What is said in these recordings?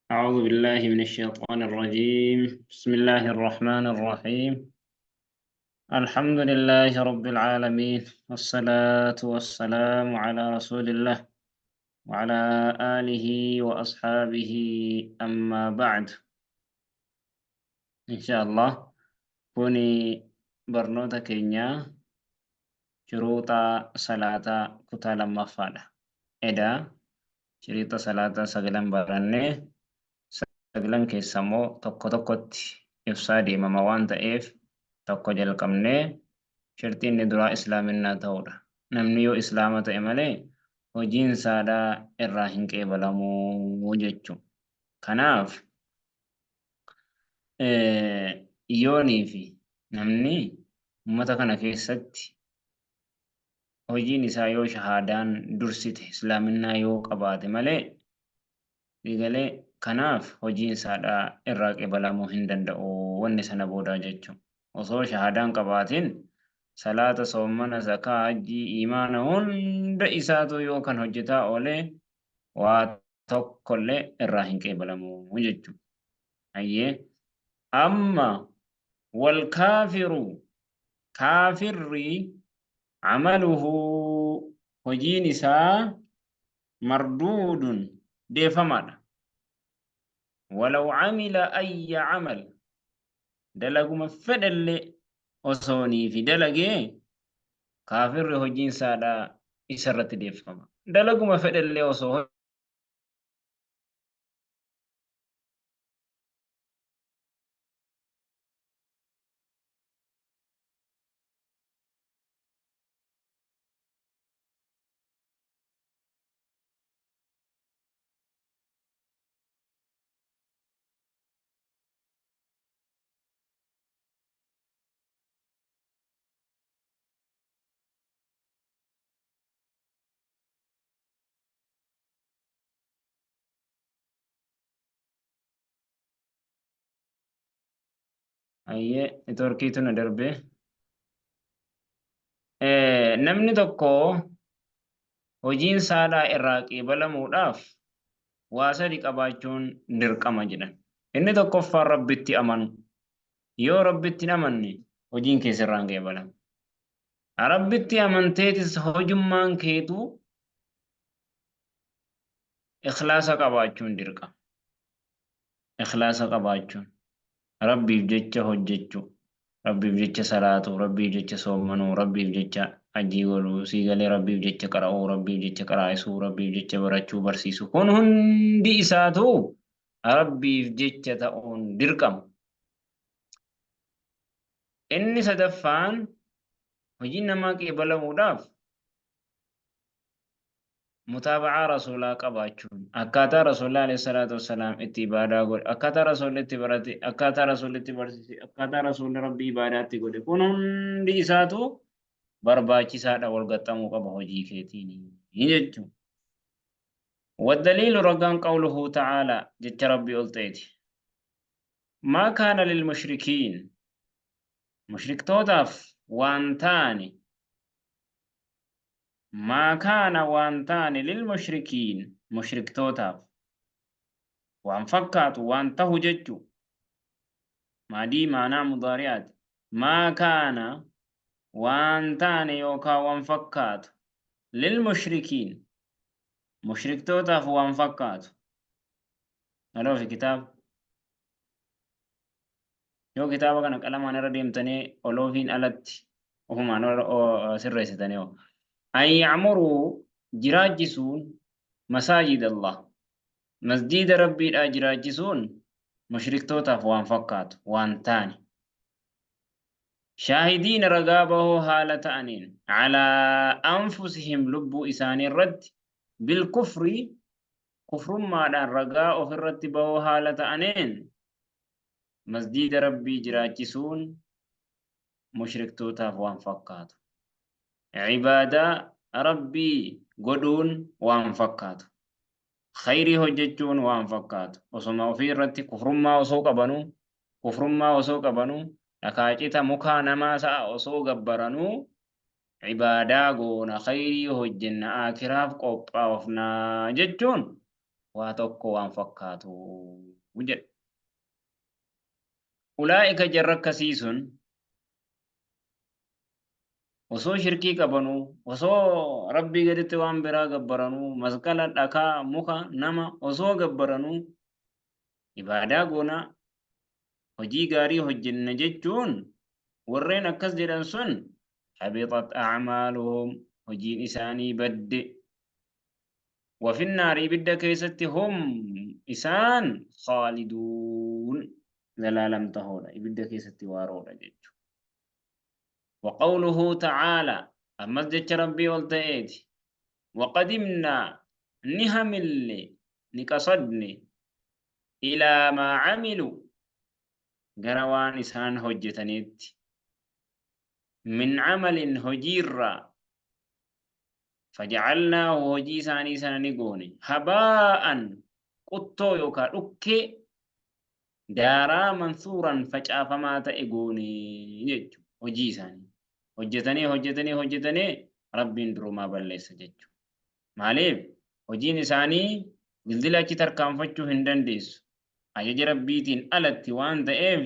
أعوذ بالله من الشيطان الرجيم. بسم الله الرحمن الرحيم. الحمد لله رب العالمين، والصلاة والسلام على رسول الله وعلى آله وأصحابه، أما بعد. إن شاء الله kuni barnoota keenya shuruuxa salaataa kutaa lammaffaadha. Edaa shiriixa salaataa sagalan barannee, sagalan keessa immoo tokko tokkotti ibsaa deemama waan ta'eef, tokko jalqabnee shirxii inni duraa islaaminnaa ta'uudha. Namni yoo islaama ta'e malee hojiin isaadhaa irraa hin qeebalamuu jechuudha. Kanaaf yoonii fi namni ummata kana keessatti hojiin isaa yoo shahaadaan dursite, islaaminnaa yoo qabaate malee galee, kanaaf hojiin isaadhaa irraa qeebalamuu hin danda'u wanni sana boodaa jechuudha. Osoo shahaadaan qabaatin salaata, soommana, zakaa, hajjii, imaana hunda isaatu yoo kan hojjetaa oolee waa tokkollee irraa hin qeebalamu jechuudha. Hayyee, amma wal kaafiru, kaafirri, amaluhu, hojiin isaa, marduudun, deeffamaadha. Walaw camila ayya camal, dalaguma fedhellee osoonii fi dalagee, kaafirri hojiin isaadha isarratti deeffama. Dalaguma fedhellee osoo Hayyee, networkiitu na darbe. Namni tokko hojiin saadhaa irraa qeebalamuudhaaf waa sadi qabaachuun dirqama jedhan. Inni tokkoffaan Rabbitti amanu. Yoo Rabbitti hin amanne hojiin kee sirraa hin qeebalamu. Rabbitti amanteetis hojummaan keetu ikhlaasa qabaachuun dirqama. Ikhlaasa qabaachuun Rabbiif jecha hojjechuu, Rabbiif jecha salaatuu, Rabbiif jecha soommanuu, Rabbiif jecha hajjii godhuu, sii galee, Rabbiif jecha qara'uu, Rabbiif jecha qaraa'isuu, Rabbiif jecha barachuu, barsiisuu, kun hundi isaatu Rabbiif jecha ta'uun dirqama. Inni sadaffaan hojiin namaa qeebalamuudhaaf mutaaba'aa rasuulaa qabaachuun, akkaataa rasuulaa alayhi salaatu wassalaam itti ibaadaa godhe, akkaataa rasuulli itti barate, akkaataa rasuulli itti barsiise, akkaataa rasuulli rabbii ibaadaatti godhe, kun hundi isaatu barbaachisaadha, wal gaxxamuu qaba hojii keetiin jechuudha. Waddaliilu, ragaan, qawluhu ta'aalaa, jecha rabbii ol ta'eeti. Maa kaana lil mushrikiin, mushriktootaaf waan taane, maa kaana waan taane, lil mushrikiin, mushriktootaaf waan fakkaatu, waan tahu jechu, maadii maanaa mudaari'aati, maa kaana waan taane yookaa waan fakkaatu, lil mushrikiin, mushriktootaaf waan fakkaatu. Aloo fi kitaaba yoo kitaaba kana qalamaan irra deemtanii oloofiin alatti ofumaan sirreessitanii hoo. An ya'muruu, jiraachisuun, masaajid Allah, masjiida Rabbiidhaa jiraachisuun mushriktootaaf waan fakkaatu waan taane. Shaahidiina, ragaa bahoo haala ta'aniin, alaa anfusihim, lubbuu isaanii irratti, bilkufri, kufrummaadhaan ragaa ofirratti bahoo haala ta'aniin masjiida Rabbii jiraachisuun mushriktootaaf waan fakkaatu. Ibaadaa Rabbii godhuun waan fakkaatu. Khayrii hojjechuun waan fakkaatu. Osoma ofii irratti kufrummaa osoo qabanuu, kufrummaa osoo qabanuu, dhakaa, cita, mukaa, namaa, sa'a osoo gabbaranuu, ibaadaa goona, khayrii hojjenna, aakiraaf qophaa'ofna jechuun Waa tokko waan fakkaatu jedhe. Ulaa'ika jarra akkasii sun osoo shirkii qabanuu, osoo Rabbii gaditti waan biraa gabbaranuu, masqala, dhakaa, muka, nama osoo gabbaranuu ibaadaa goonaa, hojii gaarii hojjenna jechuun warreen akkas jedhan sun habixat a'maaluhum hojiin isaanii badde. Wafinnaari ibidda keessatti hum isaan khaaliduun zalaalam tahoodha ibidda keessatti waaroodha jechuudha. Waqawluhu ta'aala ammas jecha Rabbii ol ta'eeti. Waqadimnaa ni hamille ni qasadne ilaa maa camilu gara waan isaan hojjetaniitti min camalin hojiirraa fajacalnaahu hojii isaanii sana ni goone habaa'an quttoo yookaa dhukkee daaraa mansuuran facaafamaa ta'e goone jechuudha hojii isaanii hojjetanii hojjetanii hojjetanii Rabbiin durumaa balleessa jechuudha. Maaliif hojiin isaanii dildila achi tarkaanfachuu hin dandeessu. Ajaja Rabbiitiin alatti waan ta'eef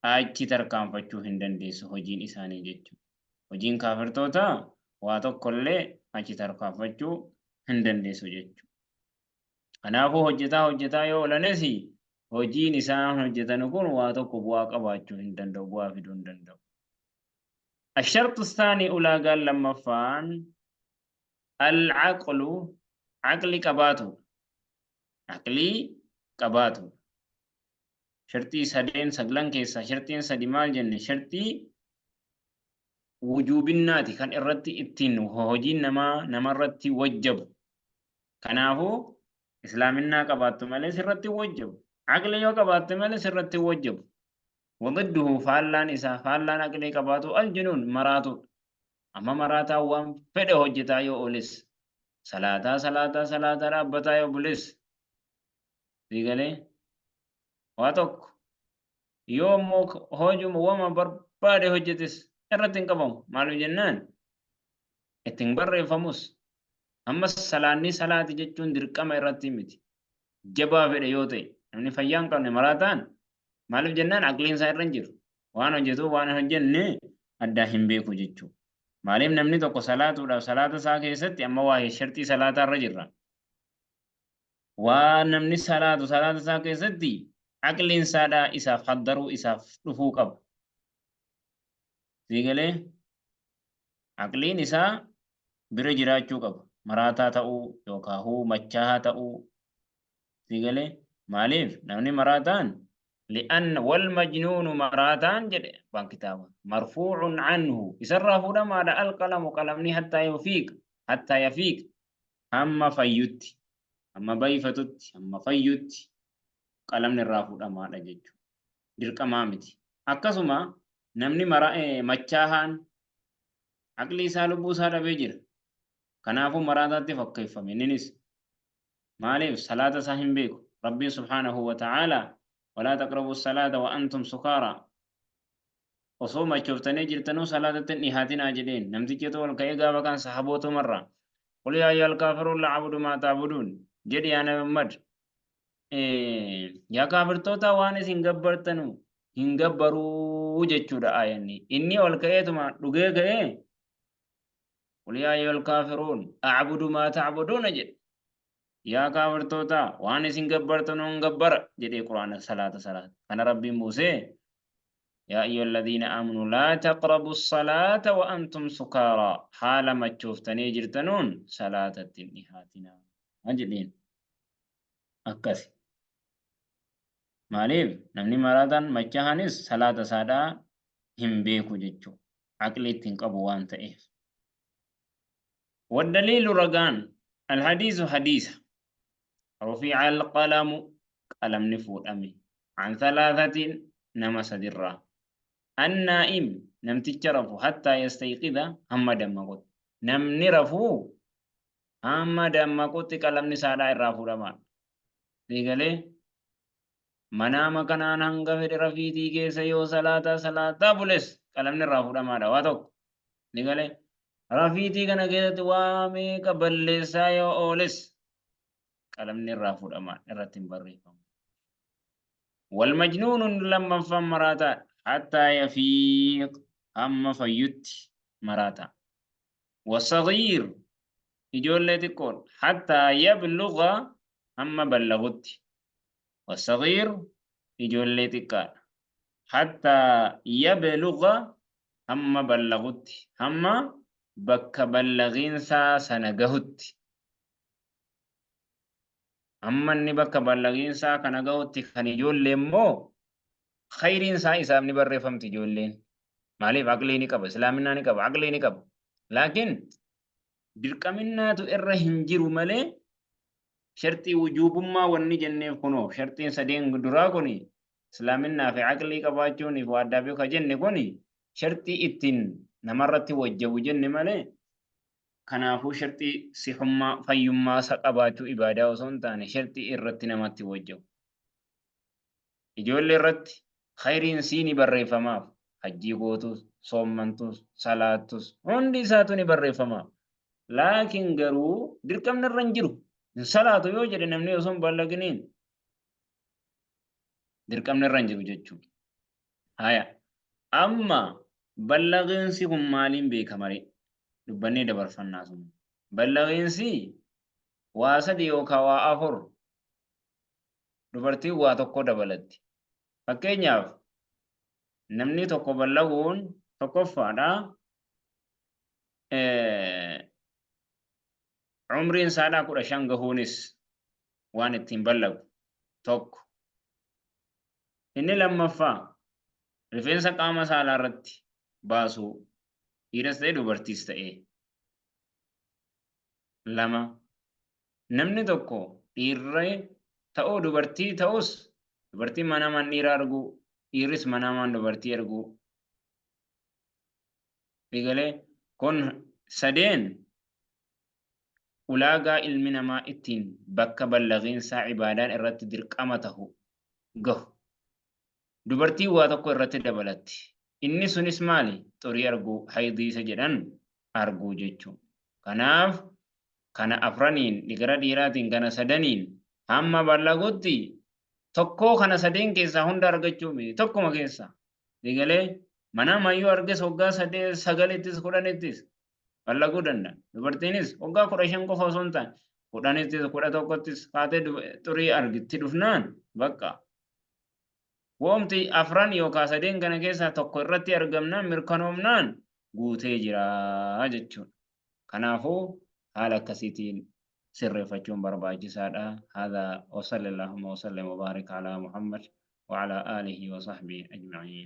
achi tarkaanfachuu hin dandeessu hojiin isaanii jechuudha. Hojiin kaafirtootaa waa tokkollee achi tarkaanfachuu hin dandeessu jechuudha. Kanaafuu hojjetaa hojjetaa yoo oolanis hojiin isaan hojjetan kun waa tokko bu'aa qabaachuu hin danda'u, bu'aa fiduu hin danda'u. Asharxu saanii ulaagaan lammaffaan al-aqlu aqli qabaatu. Aqlii qabaatu. Sharxii sadeen saglan keessaa sharxiin sadi maal jenne sharxii wujuubinnaati kan irratti ittiin hojiin namaa namarratti wajjabu. Kanaafuu islaaminnaa qabaattu malee sirratti hin wajjabu. Aqlii yoo qabaatte malee sirratti hin wajjabu. Wadidduhu faallaan isaa faallaan aqlii qabaatu aljunuun maraatuudha. Amma maraataan waan fedhe hojjetaa yoo ooles salaataa salaataa salaataa dhaabbataa yoo bules sii galee waa tokko yoo immoo hojuma wama barbaade hojjetes irratti hin qabamu. Maaliif jennaan itti hin barreeffamus. Ammas salaanni salaati jechuun dirqama irratti miti. Jabaa fedhe yoo ta'e namni fayyaa hin qabne maraataan maaliif jennaan aqliin isaa irra hin jiru. Waan hojjetu waan hin hojjenne addaa hin beeku jechuudha. Maaliif namni tokko salaatuudhaaf salaata isaa keessatti amma waa'ee sharxii salaataa irra jirra. Waan namni salaatu salaata isaa keessatti aqliin isaadhaa isaaf haddaruu isaaf dhufuu qaba. Sii galee? Aqliin isaa bira jiraachuu qaba. Maraataa ta'uu yookaan huu machaahaa ta'uu. Sii galee? Maaliif namni maraataan li'anna wal majnuunu maraataan jedhe abbaan kitaaba marfuucun anhu isarraa fuudhamaadha alqalamu qalamni hattaa yufiiq hattaa yafiiq hamma fayyutti hamma bayfatutti hamma fayyutti qalamni irraa fuudhamaadha jechuudha. Dirqamaa miti. Akkasuma namni machaahaan aqlii isaa lubbuu isaa dhabee jira. Kanaafuu maraataatti fakkeeffame inninis. Maaliif salaata isaa hin beeku. Rabbiin subhaanahu wa ta'aalaa walaa taqrabu salaata wa antum sukaaraa. Osoo machooftanii jirtanuu salaatatti hin dhihaatinaa jedheen. Namtichitu ol ka'ee gaafa kan sahabootumarraa. Qul yaa ayyuhal kaafiruun laa a'budu maa ta'buduun jedhi yaa Nabi Muhammad. Yaa kaafirtoota waan isin gabbartanu hin gabbaruu jechuudha aayanni. Inni ol ka'eetuma dhugee ka'ee qul yaa ayyuhal kaafiruun a'budu maa ta'buduuna jedhe. Yaa kaafirtoota waan isin gabbartanu hin gabbara jedhee quraana salaata salaata. Kana Rabbiin buusee yaa ayyuhal ladhiina aamanu laa taqrabu salaata wa antum sukaaraa haala machooftanii jirtanuun salaatatti hin dhihaatinaa jedheen. Akkasi. Maaliif namni maraataan machaahanis salaata isaadhaa hin beeku jechuudha. Aqlii itti hin qabu waan ta'eef. Waddaliilu ragaan alhadiisu hadiisa. Rufi'a alqalamu qalamni fuudhame. An thalaasatiin nama sadirraa. Annaa'im namticha rafu hattaa yastayqida hamma dammaqutti. Namni rafuu hamma dammaqutti qalamni isaadhaa irraa fuudhamaadha. Sii galee? Manaama kanaan hanga fedhe rafiitii keessa yoo salaataa salaataa bules qalamni irraa fuudhamaadha waa tokko. Sii galee? Rafiitii kana keessatti waa meeqa balleessaa yoo ooles Qalamni irraa fuudhama, irratti hin barreeffamu. Wal majnuunun lammaffaan maraataa hattaa yafiiq hamma fayyutti maraataa. Wasagiir ijoollee xiqqoodha hattaa yabluga hamma ballagutti. Wasagiir ijoollee xiqqaadha hattaa yabluga hamma ballagutti hamma bakka ballagiinsaa sana gahutti. Hamma inni bakka ballagiinsaa kana gahutti kan ijoollee immoo khayriin isaa isaaf ni barreeffamti ijoolleen. Maaliif aqlii ni qaba, islaaminaa ni qaba, aqlii ni qaba. Laakiin dirqaminnaatu irra hin jiru malee sharxii wujuubummaa wanni jenneef kunoo sharxiin sadeen duraa kuni islaaminaa fi aqlii qabaachuun fi addaa beeka jenne kuni sharxii ittiin namarratti wajjabu jenne malee Kanaafuu sharxii sihummaa, fayyummaa isa qabaachuu ibaadaa osoo hin taane sharxii irratti namatti wajjabu. Ijoollee irratti khayriin sii ni barreeffamaaf. Hajjii gootus, soommantus, salaattus hundi isaatu ni barreeffamaaf. Laakiin garuu dirqamni irra hin jiru. Hin salaatu yoo jedhe namni osoo hin ballaginiin dirqamni irra hin jiru jechuudha. Haya. Amma ballaqiinsi kun maaliin beekama ree? Dubbannee dabarfannaa sun. Ballaqiinsi waa sadi yookaan waa afur dubartiin waa tokko dabalatti. Fakkeenyaaf namni tokko ballaquun tokkoffaadha. Umriin isaadhaa 15 gahuunis waan ittiin ballagu tokko. Inni lammaffaa rifeensa qaama saalaa irratti baasuu dhiiras ta'e dubartiis ta'ee. 2 namni tokko dhiirri ta'uu dubartii ta'us dubartiin manaamaan dhiira arguu dhiirris manaamaan dubartii arguu. Egalee kun sadeen ulaagaa ilmi namaa ittiin bakka ballagiinsaa ibaadaan irratti dirqama tahu gahu. Dubartiin waa tokko irratti dabalatti. Inni sunis maali? Xurii arguu, haydii isa jedhan arguu jechuu. Kanaaf kana afraniin gara dhiiraatiin kana sadaniin hamma ballagutti tokkoo kana sadeen keessaa hunda argachuu miti tokkuma keessaa. Egalee manaa yoo arges waggaa sadee sagalittis kudhanittis ballaguu danda'a. Dubartiinis waggaa 15 qofa osoo hin taane kudhanittis 11ttis kaatee xurii argitti dhufnaan bakka. Woomti afran yookaan sadeen kana keessaa tokko irratti argamnaan mirkanoomnaan guutee jira jechuudha. Kanaafuu haala akkasiitiin sirreeffachuun barbaachisaadha. Haadha wa sallallahu wa sallam wa barik ala Muhammad wa ala alihi wa sahbihi ajma'in.